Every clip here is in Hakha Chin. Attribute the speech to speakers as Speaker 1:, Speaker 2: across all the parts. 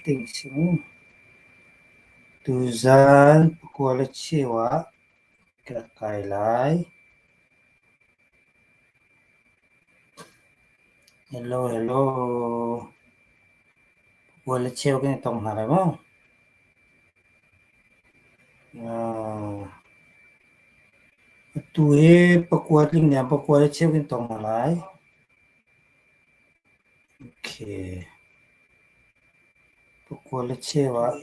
Speaker 1: Testing si mu. Tuzaan pakua le cheu ah ka rak kai lai. Hello, hello. Pakua le cheu kan i tong hna lai maw? Atu hi pakua tling niam pakua le cheu kan tong hna lai. Okay. Pakua le cheu ah.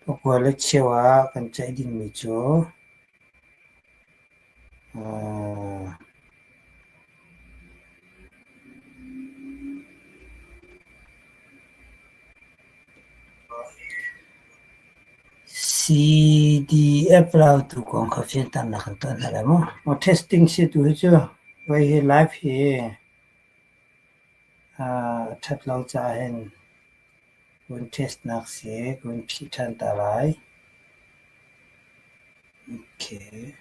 Speaker 1: Pakua le cheu ah kan ceih dingmi cu CDF raltu kong kha fianternak kan tuah hna lai maw? Testing si tu hi cu voi hi live hi a ṭhat lo caah hin Kun test nak si kun phih ṭhan ta lai. Okay.